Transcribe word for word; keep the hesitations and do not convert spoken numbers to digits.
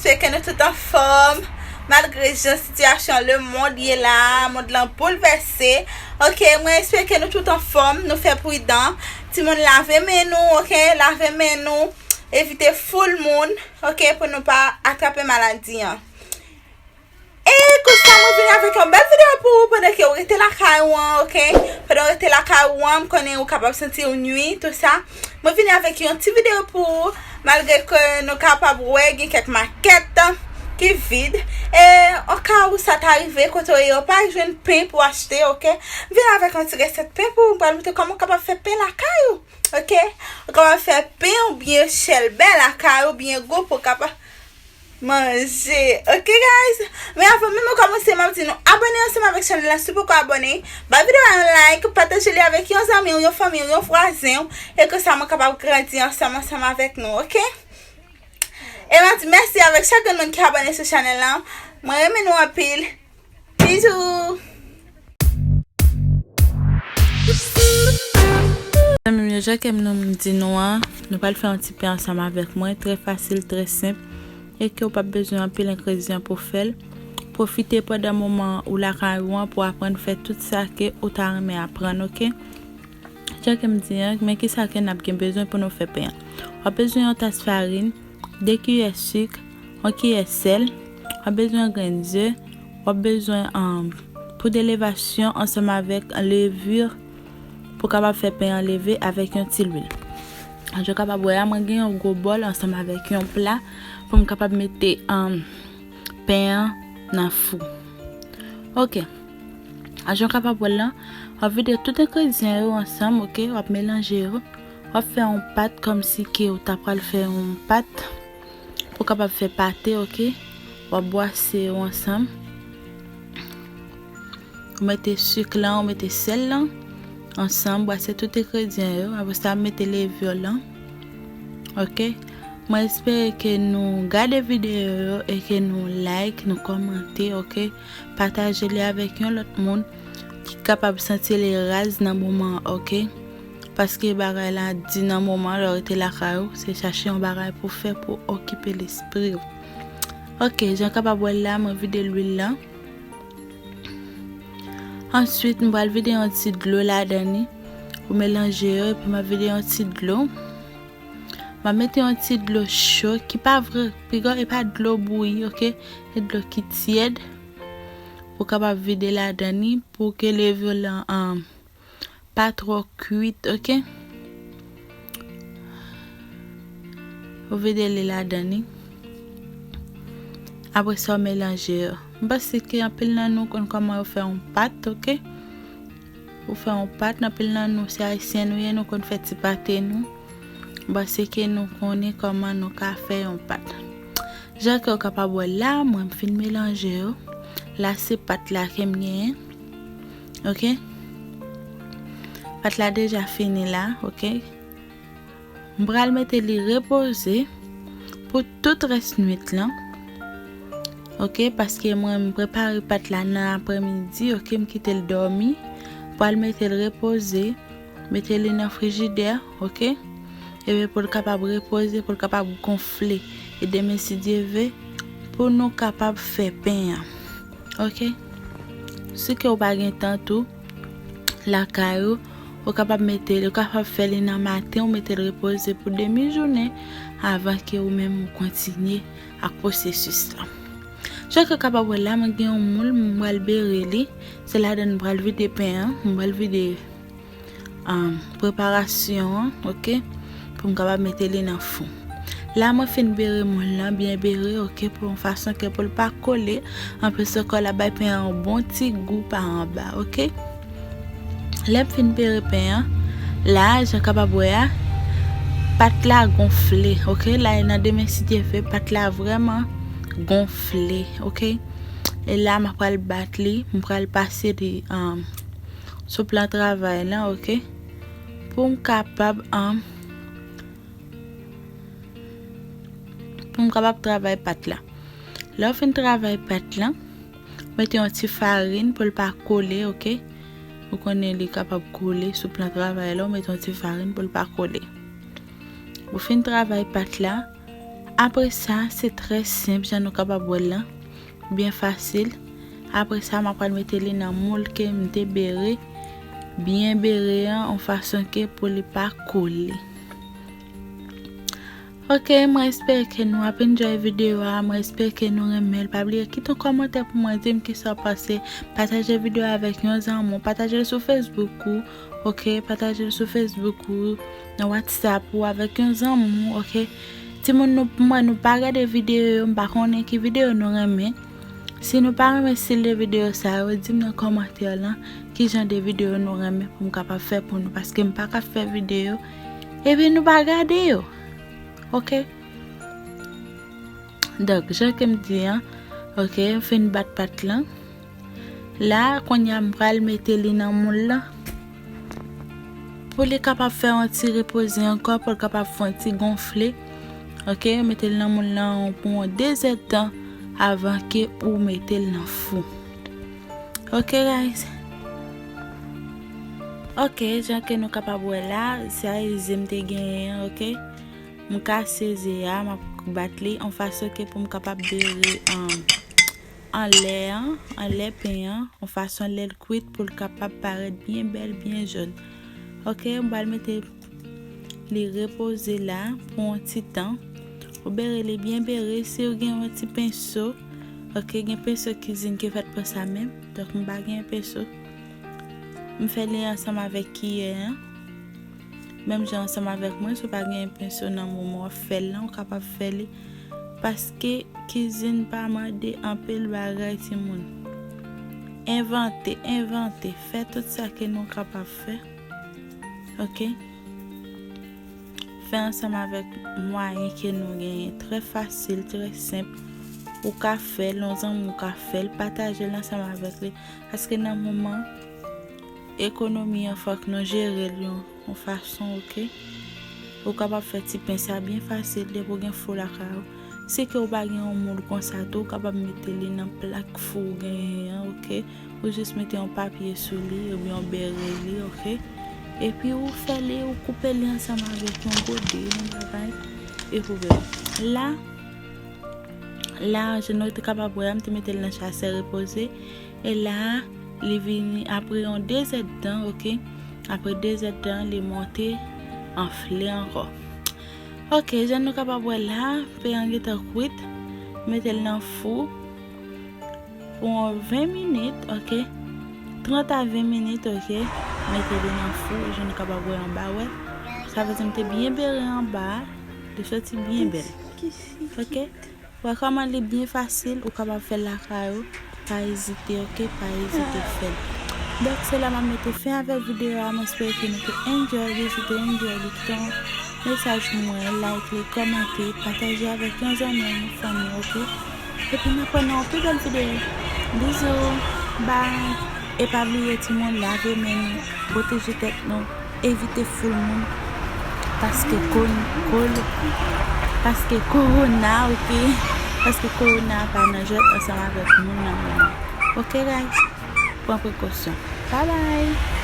Espere ke nou tout anfòm, malgre jan sitiyasyon lemonn ye la, mond lan boulvèse. Ok, mwen espere ke nou tout anfòm, nou fè pridan. Timoun, lave men nou, ok? Lave men nou, evite foul moun, ok, pou nou pa atrape maladi an. E konsa, mwen vini avèk yon bèl videyo pou ou pandan ke ou rete lakay ou an, ok? Pandan ou rete lakay ou an, m konnen ou kapab santi ou nwi, tou sa. Mwen vini avèk yon ti videyo pou ou, malgre ke nou kapab wè gen kèk makèt ki vid. E oka ou sa ta rive, kote ou ye, ou pa jwenn pen pou achte, ok? M vini avèk yon ti resèt pen pou ou, m pral montre kòman ou kapab fè pen lakay ou, ok? Ou kapab fè pen oubyen chèlbè lakay ou, byen gou pou w kapab manje. Ok, guys? Men avan menm nou kòmanse, m ap di nou abòne ansanm avèk chanèl la si w poko abòne. Bay videyo a yon like, pataje li avèk yon zanmi w, yon fanmi w, yon vwazen w, e konsa mwen kapab grandi ansanm, ansanm avèk nou, ok? E m ap di mèsi avèk chak grenn moun ki abòne sou chanèl la. Mwen renmen nou anpil. Bizou! Zanmi m yo, jan ke m di nou an, nou pral fè yon ti pen ansanm avèk mwen, trè fasil, trè senp, e ke w p ap bezwen anpil engredyan pou fè l. Pwofite pandan moman ou lakay ou an pou aprann fè tout sa ke ou ta renmen aprann, ok? Jan ke m di an, men kisa ke n ap gen bezwen pou nou fè pen an. W ap bezwen yon tas farin, de kiyè sik, yon kiyè sèl, w ap bezwen grenn ze, w ap bezwen, um, poud elevasyon ansanm avèk levir pou kapab fè pen an leve avèk yon ti lwil. Jan w kapab wè a, mwen gen yon gwo bòl ansanm avèk yon pla pou m kapab mete, um, pen an nan fou. Ok. Jan w kapab wè l lan, w ap vide tout engredyan yo ansanm, ok? W ap melanje yo. W ap fè yon pat kòmsi ke w ta pral fè yon pat pou w kapab fè pate, ok? W ap bwase yo ansanm. Ou mete sik lan, ou mete sèl lan ansanm, bwase tout engredyan yo. Apre sa, mete levir lan. Ok? Mwen espere ke nou gade videyo yo e ke nou like, nou kòmante, ok? Pataje li avèk yon lòt moun ki kapab santi li raz nan moman an, ok? Paske bagay la di nan moman lè w rete lakay ou, se chache yon bagay pou fè pou okipe lespri w. Ok, jan w kapab wè l la, mwen vide lwil lan. Answit, m pral vide yon ti dlo ladan li pou melanje yo, epi m ap vide yon ti dlo. M ap mete yon ti dlo cho ki pa vre, piga e pa dlo bouyi, ok? E dlo ki tyèd pou kapab vide ladan li pou ke levir lan, um, pa twò kwit, ok? Ou vide li ladan li. Apre sa, w melanje yo. M panse ke anpil nan nou konn kòman yo fè yon pat, ok? Ou fè yon pat, anpil nan nou se ayisyen nou ye, nou konn fè ti pate nou. M panse ke nou konnen kòman nou ka fè yon pat. Jan ke w kapab wè la, mwen m fin melanje yo. La se pat la ke m genyen. Ok? Pat la deja fini la, ok? M pral mete li repoze pou tout rès nwit lan. Ok, paske mwen m prepare pat la nan apremidi, ok, m kite l dòmi. M pral mete l repoze, mete li nan frijidè, ok? Epi pou l kapab repoze, pou l kapab gonfle. E demen, si Dye ve, pou nou kapab fè pen an. Ok? Si ke w pa gen tan tou lakay ou, ou kapab mete l, ou kapab fè li nan maten, ou mete l repoze pou demi jounen avan ke ou menm ou kontinye ak pwosesis lan. Jan ke w kapab wè la, mwen gen yon moul, mwen pral bere li. Se ladan m pral vide pen an, mwen pral vide, um, preparasyon an, ok? Pou m kapab mete li nan fou. La, mwen fin bere moul lan, byen bere, ok? Pou yon fason ke pou l pa kole. Anplis ankò, l ap bay pen an yon bon ti gou pa anba, ok? Lè m fin bere pen an, la, jan w kapab wè a, pat la gonfle, ok? La, e nan demen, si Dye ve, pat la vrèman gonfle, ok? E la, m pral bat li, m pral pase li, um, sou plan travay lan, ok? Pou m kapab, um, pou m kapab travay pat la. Lè w fin travay pat lan, mete yon ti farin pou l pa kole, ok? Ou konnen li kapab kole sou plan travay la, ou mete yon ti farin pou l pa kole. Ou fin travay pat la, Apre sa, se trè senp, jan nou kapab wè l lan, byen fasil. Apre sa, m ap pral mete li nan moul ke m te bere, byen bere an, yon fason ke pou li pa kole. Ok, mwen espere ke nou ap enjoy videyo a, mwen espere ke nou renmen l. Pa bliye kite yon kòmantè pou mwen, di m kisa w panse. Pataje videyo a avèk yon zanmi w, pataje l sou Facebook ou, ok, pataje l sou Facebook ou, nan WhatsApp ou, avèk yon zanmi w, ok. Timoun, nou, mwen, nou pa gade videyo yo, m pa konnen ki videyo nou renmen. Si nou pa renmen stil de videyo sa yo, di m nan kòmantè lan ki jan de videyo nou renmen pou m kapab fè pou nou, paske m pa ka fè videyo epi nou pa gade yo. Ok? Donk, jan ke m di an, ok, m fin bat pat lan. La, kounye a, m pral mete li nan moul lan. Pou li kapab fè yon ti repoze ankò, pou l kapab fè yon ti gonfle. Ok, mete l nan moul lan pou yon de zèdtan avan ke ou mete l nan fou. Ok, guys. Ok, jan ke nou kapab wè la, sa e ze m te genyen an, ok. M kase ze a, m ap bat li yon fason ke pou m kapab bere, um, anlè an, anlè pen an, yon fason lè l kwit pou l kapab parèt byen bèl, byen jòn. Ok, m pral mete li repoze la pou yon ti tan. Ou bere li byen bere, si w gen yon ti penso, ok, gen penso kizin ki fèt pou sa menm, donk m pa gen penso. M fè li ansanm avèk kiyè an. Menm jan ansanm avèk mwen, si w pa gen penso nan moman w ap fè l lan, ou kapab fè li. Paske kizin pa mande anpil bagay, timoun. Envante, envante, fè tout sa ke nou kapab fè. Ok? Fè ansanm avèk mwayen ke nou genyen. Trè fasil, trè senp. Ou ka fè l, yon zanmi w ka fè l, pataje l ansanm avèk li. Paske nan moman ekonomi an, fòk nou jere l yon, yon fason, ok? Ou kapab fè ti pen sa byen fasil, depi w gen fou lakay ou. Si ke w pa gen yon moul konsa tou, ou kapab mete li nan plak fou w genyen an, ok? Ou jis mete yon papye sou li, oubyen yon bere li, ok? Epi ou fè li, ou koupe li ansanm avèk yon gode, yon bagay, epi w bere. La, la, jan nou te kapab wè a, m te mete l nan chasè repoze. E la, li vini apre yon de zèdtan, ok? Apre de zèdtan, li monte anfle ankò. Ok, jan nou kapab wè la, pen an gentan kwit. Mete l nan fou pou yon ven minit, ok? Trant a ven minit, ok? Mete li nan fou, jan nou kapab wè anba, wè. Sa vle di m te byen bere anba a, li soti byen bèl. Ok? Wè kòman li byen fasil, ou kapab fè l lakay ou. Pa ezite, ok? Pa ezite fè l. Donk, se la m ap mete fen avèk videyo a. M espere ke nou te enjoy li. Si w te enjoy li, kite yon mesaj pou mwen, like li, kòmante, pataje avèk yon zanmi, yon fanmi, ok? Epi n ap wè nan yon pi bèl videyo. Bizou, bye. E pa bliye, timoun, lave men nou, pwoteje tèt nou, evite foul moun. Paske kon, kon, paske kowona, ok? Paske kowona pa nan jwèt ansanm avèk moun nan moman. Ok, guys? Pran prekosyon. Bye bye!